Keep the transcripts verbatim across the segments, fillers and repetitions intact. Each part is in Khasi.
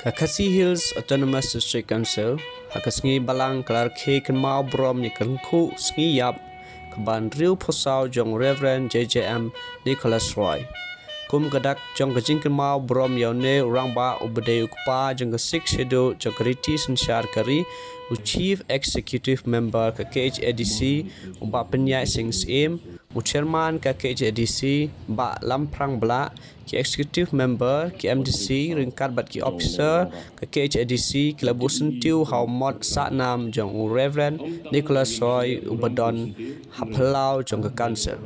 Ka Khasi Hills Autonomous District Council ha ka sngi Balang ka la rakhe kynmaw burom ïa ka lyngkhuh sngi ïap kaba hynriewphew saw jong Reverend J J M Nicholas Roy. Kum ka dak jong ka jingkynmaw burom ïa une u rangbah uba dei u kpa jong ka Sixth Schedule jong ka riti synshar ka ri, u Chief Executive Member ka K H A D C, u Bah Pynïaid Sing Syiem, u Chairman ka K H A D C, Bah Lamphrang Blah, ki Executive Member, ki M D C, ryngkat bad ki officer ka K H A D C ki la buh syntiew ha u mot sahnam jong u Reverend Nicholas Roy uba don ha phyllaw jong ka Council.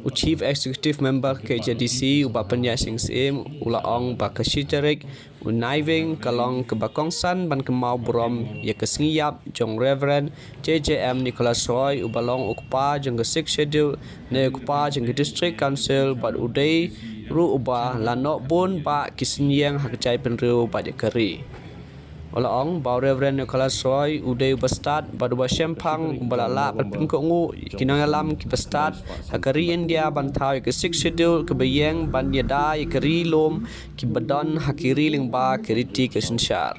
U Chief Executive Member ka K H A D C, u Bah Pynïaid Sing Syiem, u la ong ba ka shi tarik u Naiwieng ka long kaba kongsan ban kynmaw burom ïa ka sngi ïap jong Reverend J J M Nicholas Roy uba long u kpa jong ka Sixth Schedule, ne u kpa jong ka District Council, bad u dei ruh uba la noh bun bah ki synñiang ha ka jaitbynriew bad ïa ka ri. U la ong ba u Reverend Nicholas Roy u dei uba stad bad uba shemphang uba la lah ban pynkohnguh ïa ki nongïalam kiba stad ha ka ri India ban thaw ïa ka Sixth Schedule kaba ïeng ban ïada ïa ka ri lum kiba don ha ki ri lyngba ki riti ki synshar.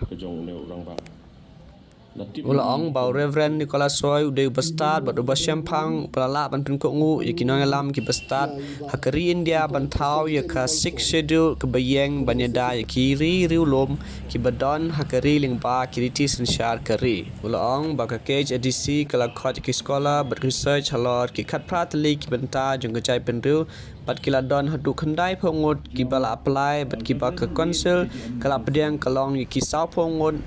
U la ong ba u Reverend Nicholas Roy u dei uba stad bad uba shemphang uba la lah ban pynkohnguh ïa ki nongïalam kiba stad ha ka ri India ban thaw ïa ka Sixth Schedule kaba ïeng ban ïada ïa ki ri riewlum kiba don ha ka ri lyngba ki riti synshar ka ri. U la ong ba ka K H A D C ka la khot ïa ki scholar bad research halor ki khatphra tylli ki bynta jong ka jaitbynriew bad ki la don haduh khyndaiphew ngut kiba la apply bad kiba ka Council ka la pdiang ka long ïa ki sawphew ngut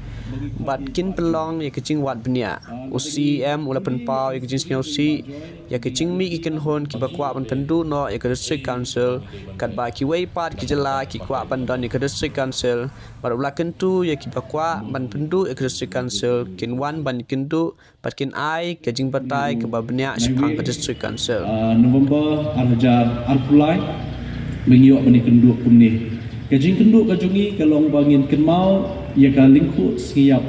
bad kin pynlong ïa ka jingwad bniah. U C E M u la pynpaw ïa ka jingsngewsih ïa ka jingmih ki kynhun kiba kwah ban pynduh noh ïa ka District Council, katba kiwei pat ki jylla ki kwah ban don ïa ka District Council, bad u la kyntu ïa kiba kwah ban pynduh ïa ka District Council kin wan ban kynduh bad kin ai ka jingbatai kaba bniah shaphang ka District Council. Ah, November ar hajar arphew lai, ba ngi ïoh ban ïakynduh kumne. Ka jingkynduh ka jong ngi ka long ba ngin kynmaw ïa ka lyngkhuh sngi ïap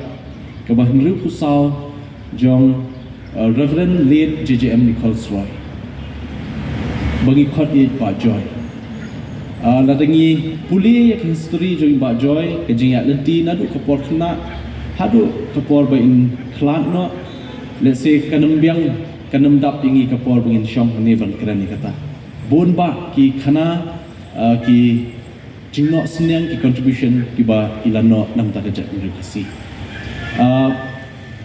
kaba hynriewphew saw jong, ah, Reverend Late J J M Nichols Roy, ba ngi khot ïa i Bah Joy. Ah, lada ngi pule ïa ka history jong i Bah Joy, ka jingïaid lynti naduh ka por khynnah haduh ka por ba in khlad noh, lehse kan ym biang, kan ym dap ïa ngi ka por ba ngin shong hangne ban kren ïa kata. Bun bah ki khana, ah, ki jingnoh synñiang, ki contribution kiba i la noh na ka bynta ka jaitbynriew Khasi. Ah,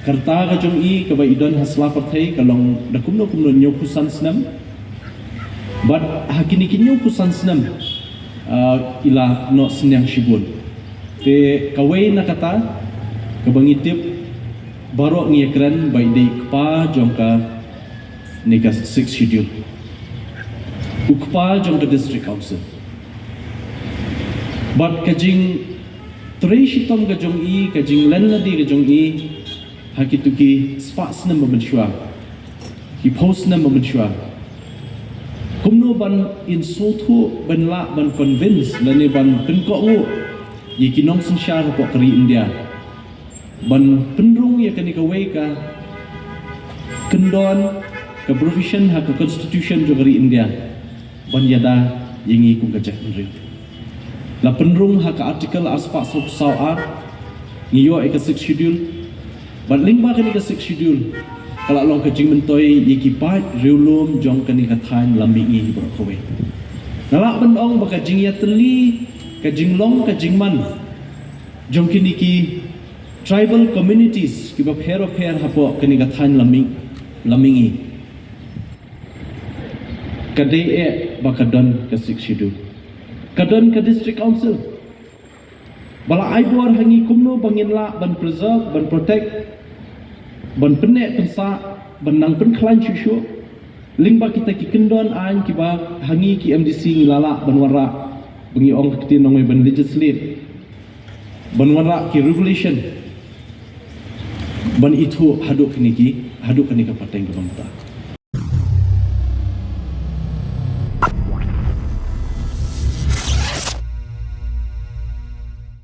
ka rta ka jong i kaba i don ha sla pyrthei ka long da kumno kumno hynñiewphew san snem. Bad ha kine ki hynñiewphew san snem, ah, i la noh synñiang shibun. Te kawei na kata kaba ngi tip baroh ngi ïakren ba i dei i kpa jong kane ka Sixth Schedule, u kpa jong ka District Council. Bad ka jingtrei shitom ka jong i, ka jinglen lade ka jong i ha kito ki spah snem ba mynshuwa, ki phew snem ba mynshuwa, kumno ban in sngewthuh, ban lah ban convince lane ban pynkohnguh ïa ki nongsynshar hapoh ka ri India ban pynrung ïa kane kawei ka kyndon, ka provision ha ka Constitution jong ka ri India ban ïada ïa ngi kum ka jaitbynriew. La pynrung ha ka Article arspah sawphew saw ar, ngi ïoh ïa ka Sixth Schedule. Bad lyngba kane ka Sixth Schedule ka la long ka jingmyntoi ïa ki paid riewlum jong kane ka thaiñ lam mihngi baroh kawei. Nga lah ban ong ba ka jingïatylli, ka jinglong, ka jingman jong kine ki tribal communities kiba pher bapher hapoh kane ka thaiñ lam mih, lam mihngi, ka dei eh ba ka don ka Sixth Schedule, ka don ka District Council ba la ai bor ha ngi kumno ba ngin lah ban preserve, ban protect, ban pynneh pynsah, ban nang pynkhlaiñ shuh shuh lyngba kita ki kyndon aiñ kiba ha ngi ki M D C ngi la lah ban wanrah, ba ngi ong ka ktien nongwei ban legislate, ban wanrah ki regulation ban ithuh haduh kine ki, haduh kane ka pateng kaba mynta.